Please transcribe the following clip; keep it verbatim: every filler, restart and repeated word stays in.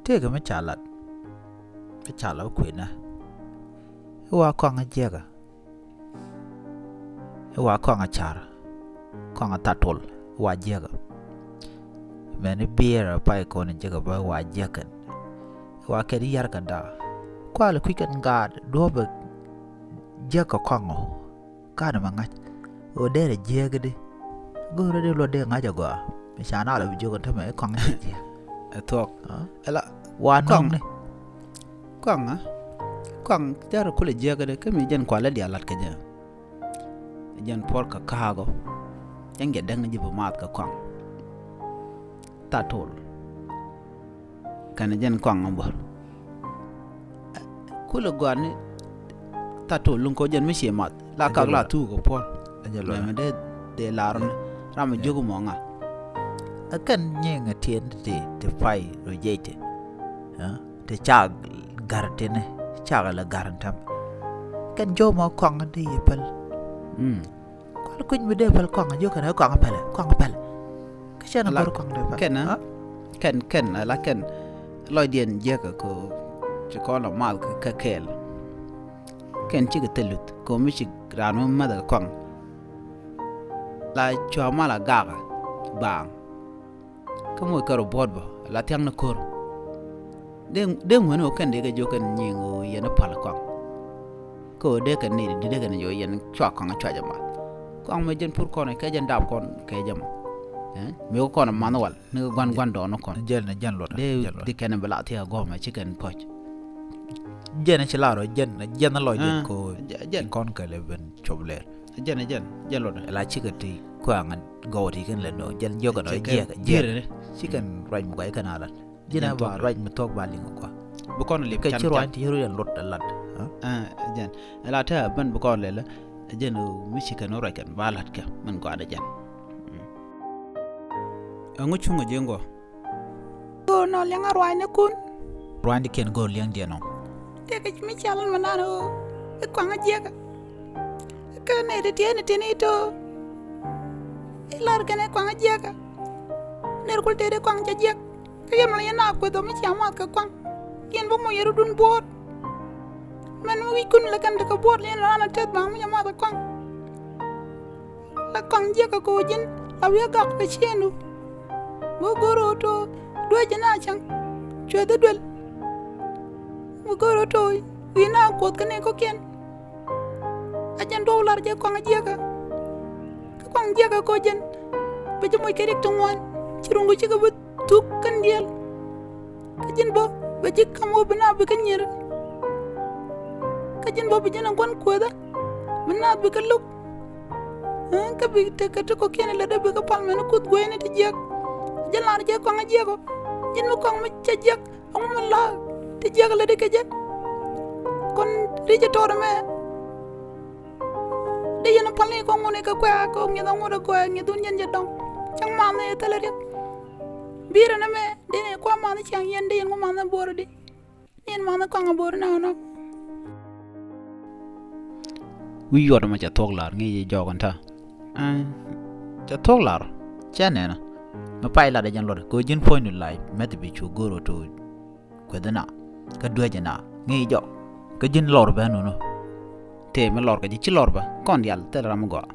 Tëëkɛ mi ca lat, mi ca lat kuënä. I̱ wa kɔaŋ a jiäkä. I̱ wa kɔaŋ a car. Kɔaŋ a thatol. I̱ wa jiäkä. Mɛn i̱ biɛɛr a pay kɔn a jiäkä bä i̱ wa jiäkɛn. I̱ wa kɛn i̱ yar kɛn da̱a̱. Kualɛ kui̱ kɛn gaat duɔ̱pɛ jiäkä kɔaŋ ɔ. Ka̱n mɛ ŋa̱c ɣöö derɛ jiääk di. Go̱o̱rä di luɔt dee ŋa̱c agɔaa. Mi ca nal bi jiök ɛn tämɛ i̱ kɔaŋ cɛ jiääk. Ɛ thuɔ̱k. Ɛla wa nɔŋni. Kɔaŋ ɛ kɔaŋ derɛ kulɛ jiääk di kä mi jɛn kualä diaal lat kɛ jɛ. Jɛn puɔr kɛ ka̱a̱k ɔ. Jɛn jɛ däkni ji̱ bi maath kɛ kɔaŋ. Thatol. Kɛnɛ jɛn kɔaŋ a buɔ̱r. Kulɛ gɔaa ni thatol luŋ kɔ jɛn mi cie math la kak la thuk kɛ puɔl. Mɛmɛ dee dee lar ni ram a jiök mɔ ŋa. Ɛ kɛn nyiŋ a tiɛn ti ti pay rɔ jiɛc ti ti cak gar tini cak lɛ gar ni tɛm. Kɛn jɔw mɔ kɔaŋ dee yi päl. Kɔn kui̱ny mi dee päl kɔaŋ a jiök kɛn ɛ kɔaŋ a pälɛ kɔaŋ a pälɛ. Kä cɛn a bär kɔaŋ dee päl kɛn a kɛn kɛn a la kɛn lɔcdiɛn jiäkä kɛ ci kɔn a mal kɛ kɛɛl. Kɛn cikɛ thil luth kɛ mi ci raan mi mäth kɛ kɔaŋ. La cua mal a gakä baaŋ. Kä moc kɛ rɔ buɔt bä la thiaŋ ni ko̱r. Dee ŋuäni wä kɛn dee kɛ jiök kɛn nyiŋ wä yɛn pal kɔaŋ. Kä wä dee kɛn ni di dee kɛn jiök yɛn cua kɔaŋ cua jɛ math. Kɔaŋ mɛ jɛn pur kɔn kɛ jɛn dap kɔn kɛ jɛ mɔ. Mi wä kɔn math wal ni kɛ guan guan dɔɔn kɔn. Jɛn ni jɛn luɔt dee di kɛn bi la thiaŋ gɔmɛ ci kɛn pɔc. Jɛn ci la rɔ jɛn jɛn lɔc jɛn ko jɛn kɔn kɛ lɛ ben cop lɛr. Jɛn jɛn jɛn luɔt la cikɛ ti kuaŋ gɔw ti kɛn lɛ no jɛn jiök kɛn jiɛk jiɛk. Cikɛn ruac mi guay kɛn alat. Ji̱n a ba ruac mi thuɔ̱k ba liŋ kua. Bi kɔn lip kɛ can ci ruac ti yɛru yɛn lot a lat. Jɛn a la te a ben bi kɔn lɛlɛ. Jɛn mi ci kɛn ruac kɛn ba lat kɛ min kɔn a jɛn. Ɛŋu cuŋ a ji̱ ŋuɔ. Go̱o̱r nɔ liɛŋ a ruac ni kun. Ruac ni kiɛn go̱o̱r liɛŋ diɛn ɔ. Tëëkɛ mi cal in mi nan ɣöö i̱ kɔaŋ a jiäkä. Kä nɛy ti tiɛɛni tini i̱ to̱ i̱ lar kɛn i̱ kɔaŋ a jiäkä. Ner kul tëëdi kɔaŋ ca jiäk. Kä yɛn mɔ la yɛn a kueth ɔ mi cia math kɛ kɔaŋ. Yɛn bä moc yɛn rɔ̱dun buɔ̱ɔ̱t. Mɛn mi wi̱ckun lɛ kɛn tekɛ buɔ̱ɔ̱t lɛ yɛn raan a teth baŋ mi ca math kɛ kɔaŋ. La kɔaŋ jiäkä kɛ ɣöö ji̱n la wi̱i̱ gak kɛ ciëëŋdu. Bä go̱r ɣöö to̱ dueecä na cäŋ cuɛth i̱ duel. Bä go̱r ɣöö to̱ wi̱i̱ na kuoth kɛ ni kɔ̱kiɛn. A jɛn duɔ̱p lar jɛ kɔaŋ jiäkä. Kä kɔaŋ jiäkä kɛ ɣöö jɛn bɛ ji̱ moc kɛ riɛk ti ŋuan ci ruŋku cikɛ bi thuk kɛn diɛl. Kä ji̱n bä bɛ ji̱ ka̱m ɣöö bi naath bi kä nyier. Kä ji̱n bä bi ji̱n a gua̱n kueethä bi naath bi kä lo̱k. Kä bi tekɛ ti kɔ̱kiɛn lät ɛ bi kä pal mɛn kuth gueyni ti jiäk. Ji̱n lar jɛ kɔaŋ jiäk ɔ ji̱n mi kɔaŋ mi cɛ jiäk. Ɛŋu mi la ti jiäk lät ikɛ jɛ. Kɔn ri̱c ɛ tɔɔt ɛmɛ. Dee yɛn pal ni kɔn ŋun ikɛ kuɛ kɛ ŋi̱th ɛŋu dee gɔɛ ŋi̱th wun yɛn jɛ dɔŋ. Cäŋ math ni thilɛ riɛk. Bi̱i̱rɛ ni mɛ dee ni kuɛ math ni ciaŋ yɛn dee yɛn ŋu math ni bo̱o̱r di. Ni yɛn math ni kɔaŋ ɛ bo̱o̱r ni nɔ. Wi̱i̱ yuɔt ɛmɛ cɛ thuɔ̱k la̱r ŋi̱i̱c jɔɔk ɛn ta̱a̱. Cɛ thuɔ̱k la̱r cɛ nɛnä. Mi pay lat ɛ jɛn luɔt kɛ ɣöö ji̱n puɔ̱nydu lac mɛth bi cu go̱o̱r ɣöö to̱ kueth ina kä duec ina ŋi̱i̱c jɔk. Kä ji̱n lɔr bɛ nunu. Tëë mi lɔr kɛ ji̱ ci lɔr bä kɔn diaal thil ram mi gɔaa.